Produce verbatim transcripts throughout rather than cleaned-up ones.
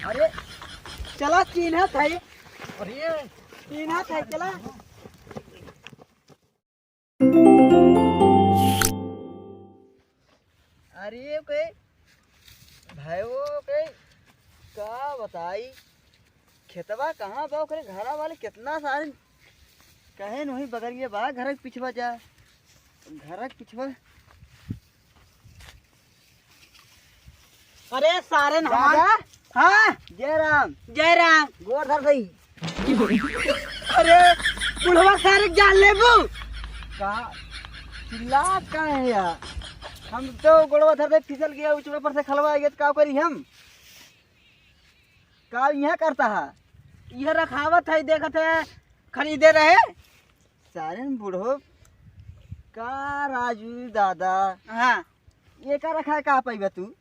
अरे, चला, चिन्हत है। अरे, चिन्हत है, चला। अरे, ओके, भाई, ओके, का बताई, खेतवा कहाँ बा, ओकरे घरा वाले कितना सारे कहे नहीं, बगलिए बा, घर के पिछवा जा, घर के पिछवा। अरे सारे न हमार दादा। हाँ। जय राम। जय राम। गोड़ धर दई। अरे बुढ़वा सारे जान लेबू। का चिल्लात का है यार? हम तो गोड़वा धर दे फिसल गया, ऊंचवा पर से खलवा गया तो का करी हम? का यहाँ करता है? यह रखावत है, देखत है, खरीदे रहे। सारे न बूढ़ो का राजू दादा। हाँ। ये का रखा है, का पाइबा तू?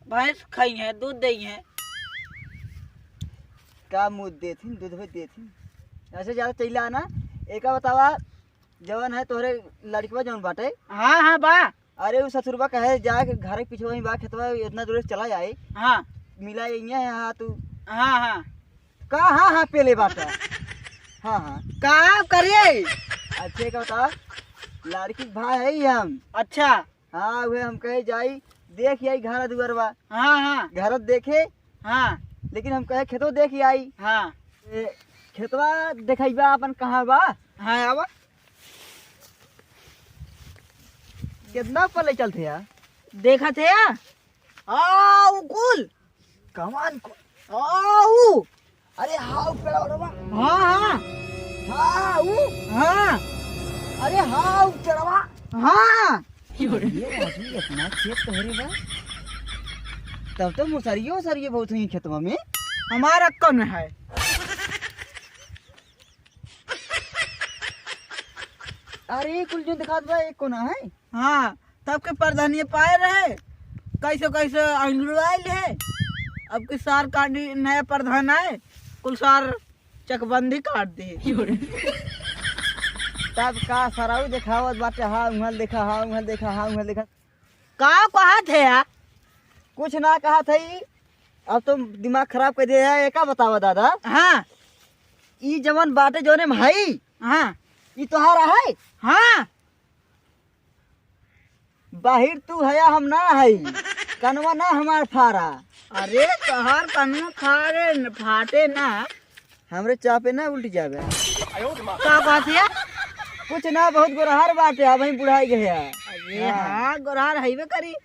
भैंस खाई है, दूध दई है। का मुँह देथिन, दूध हो देथिन। ऐसे ज्यादा चैला ना। एका बतावा, जवन है तोहरे लड़कवा जवन बाटे। हाँ, हाँ, बा। अरे उ ससुरबा कहे जाके घर के पीछे वहीं बा खेतवा, इतना दूर से चला जाए। हाँ। मिला यहीं है, हाँ तू। हाँ, हाँ। का हाँ, हाँ, पेले बाटा। हाँ, हाँ। का करे? अच्छे का बता, लड़की के भाई है ही हम। अच्छा। हाँ, उहे हम कहे जाई, देख आई घर दुआरवा। हाँ, हाँ। घर देखे। हाँ। लेकिन हम कहे खेतो देख आई। हाँ। ए, खेतवा देखइबा अपन कहाँ बा? हाँ, आवा। कितना ऊपर ले चलते यार? देखत है यार। आ, उ कुल। कमान को? आ, उ। अरे हाँ, उ पेड़वा, पेड़वा। हाँ, हाँ। हाँ, उ। हाँ। अरे हाँ, उ पेड़वा। हाँ। ये आदमी इतना खेत तोहरे बा। तब तो मुसरियो, उसरियो बहुत हुई खेतवा में। हमारा कम है। अरे, कुल जो दिखात बा, एक कोना है। हाँ, तब के प्रधानिया पाए रहे, कैसे कैसे अंगड़ाइल है। अब के सार काटी नया प्रधान आए, कुल सार चकबंदी काट दे। तब का सराऊ देखावत बाटे, हाँ, उहल देखा, हाँ, उहल देखा, हाँ, उहल देखा। का कहत है यार? कुछ ना कहत है ई। अब तो दिमाग खराब कर दिया है। एका बतावा दादा। हाँ। ई जवन बाटे जौने में हई, हाँ। ई तोहार है? हाँ। बाहिर तू हया, हम ना हई। कनवा ना हमार फारा। अरे तोहार कनवा फारे न, फाटे ना। हमरे चापे ना उल्टी जावे। का बात है? कुछ ना, बहुत गोरहर बाटे, अब ही बुढ़ाई गया। अरे हाँ। हाँ, गोरहर हईबे करी।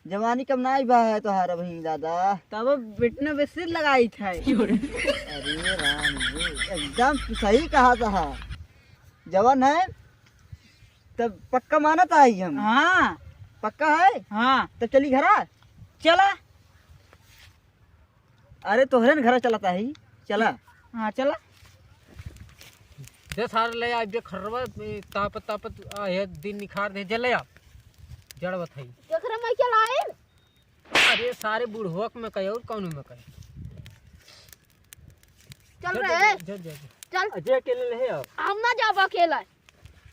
जवानी कम ना आई बा है तोहार अभी दादा। तब बिटने बेसी लगाई था। अरे राम जी, एकदम तू सही कहा था। जवन है तब पक्का मानत आई हम। हाँ। पक्का है? हाँ। तब चली घरा? चला। अरे तोहरे न घरा चलता है, चला। हाँ, चला। दे सारे ले आ, जे खर्रवा, ए, तापत, तापत, आ, ये दिन निखार दे, जे ले आ। जड़ बताई। एकरा में क्या लाइन? अरे सारे बुढ़वक में कहे और कौन में कहे? चल चल, रे। चल, चल, चल, चल। चल। अजय अकेले ले आओ। हम ना जाब अकेला।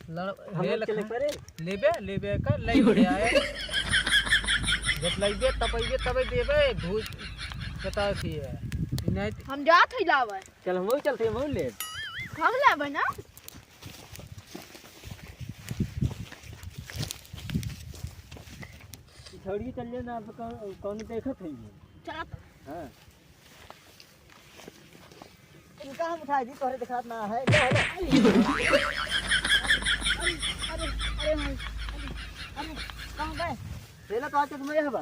लड़-, हम हे अकेले लखन। करे। लेबे, लेबे का, ले ले आए। जब लइबे, तब अइबे, तबे देबे, भूत बता थी है। नहीं त- हम जात ही लावे। चल, हम चलते, हम ले। हम लेबे ना। छोड़िए, चल जाना, अब कौन, कौन देखत है ये? चला तो। हाँ। इनका हम उठाई दी, तोहरे दिखात ना है। ले, ले। अरे, अरे, अरे, अरे, अरे, कहाँ गए? ले, ले, तो आज चश्मा ये हवा।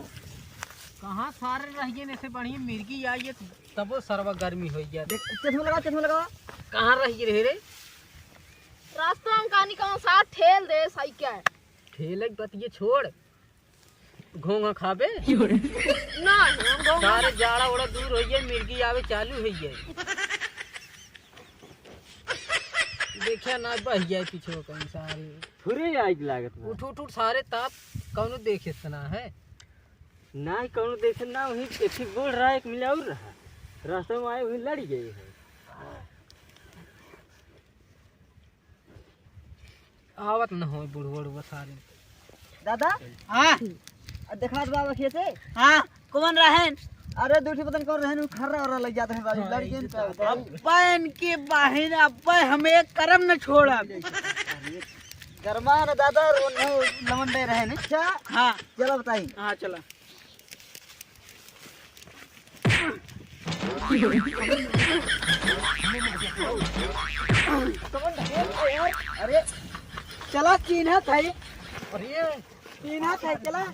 कहाँ सारे रह गए, ऐसे बढ़िया मिर्गी आई है, तबो सरवा गर्मी हो गया। देख, चश्मा लगा, चश्मा लगा। कहाँ रह गए रहे रे? रास्ता में कहानी कहूँ साथ ठेल दे साइकिल। ठेले के बतिये छोड़, घोंघा खाबे? ना, हम घोंघा सारे ना जाड़ा ओड़ा दूर होइए, मिर्गी आवे चालू होइए। देखिया ना बह जाए पीछे कहीं सारे। फुरे आइग लागत बा। उठ, उठ, उठ, सारे ताप कौनो देखे से ना है। ना ही कौनो देखे ना, वही एथी बोल रहा, एक मिला और रहा। रास्ता में आए, वही लड़ गए है। आवत न हो बुढ़वा उढ़वा सारे। दादा। हाँ। आ, देखा तो बाबा खेते। हाँ, कौन रहन? अरे, दू ठे पता नहीं कौन रहन, उ खर्रा और लग जाते हैं बाबू, हाँ, लड़ ये गए तो तो। अब्बा इनके बहिन, अब्बा हमें करम न छोड़ा। अरे, गरमा न दादा, रो न लवंडे रहन। अच्छा। हाँ। चला बताई। हाँ, चला। अरे, चला, चिन्हत है। अरे, चिन्हत है, चला।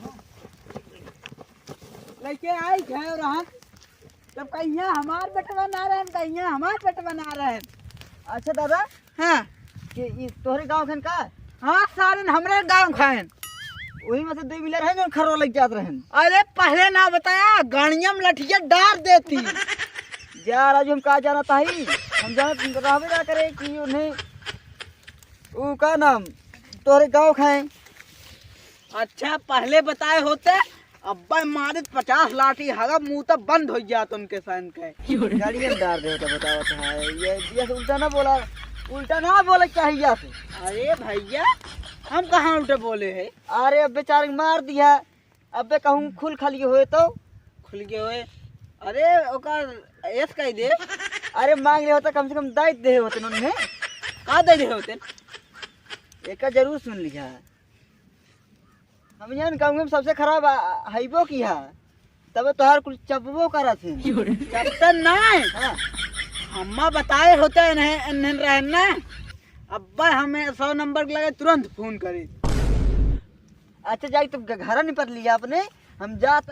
लइके आई घर रहन। तब कहिया हमार बेटवा ना रहन, कहिया हमार बेटवा ना रहन। अच्छा दादा, हाँ। कि ई तोहरे गाँव खन का? हाँ, सारन हमरे गाँव खन। वही में से दो मिलर है, जो खरो लग जात रहन। अरे, पहले ना बताया, गाड़िया में लठिया डार देती। यार, आज हम का जानत हई? हम जानत रहबे ना करे कि उन्हें, ऊ का नाम, तोहरे गाँव खाए। अच्छा, पहले बताए होते, अब्बा मारित पचास लाठी, हगा मुंह तक बंद हो जात उनके सन के। गाड़िया में डार दे होता, बतावत है। ये, ये उल्टा ना बोला, उल्टा ना बोले चाहिए से। अरे भैया, हम कहाँ उल्टा बोले हैं? अरे, अब बेचारे के मार दिया, अबे कहूँ खुल खाली होए तो? खुल गए होए। अरे, ओकर एस कह दे। अरे, मांग ले होता, कम से कम दाई दे होते उन्हें। का दे दे होते? एका जरूर सुन लिहा। हम यहाँ गाँव में सबसे खराब आ-, हइबो की हा। तबे तोहार कुल चपबो करत है। चपतन नाय। हाँ। अम्मा बताए होते इन्हें, इन्हें रहन ना। अब्बा हमें सौ नंबर के लगे तुरंत फोन करी। अच्छा, जाई तो घ-, घर निपट लिया अपने, हम जात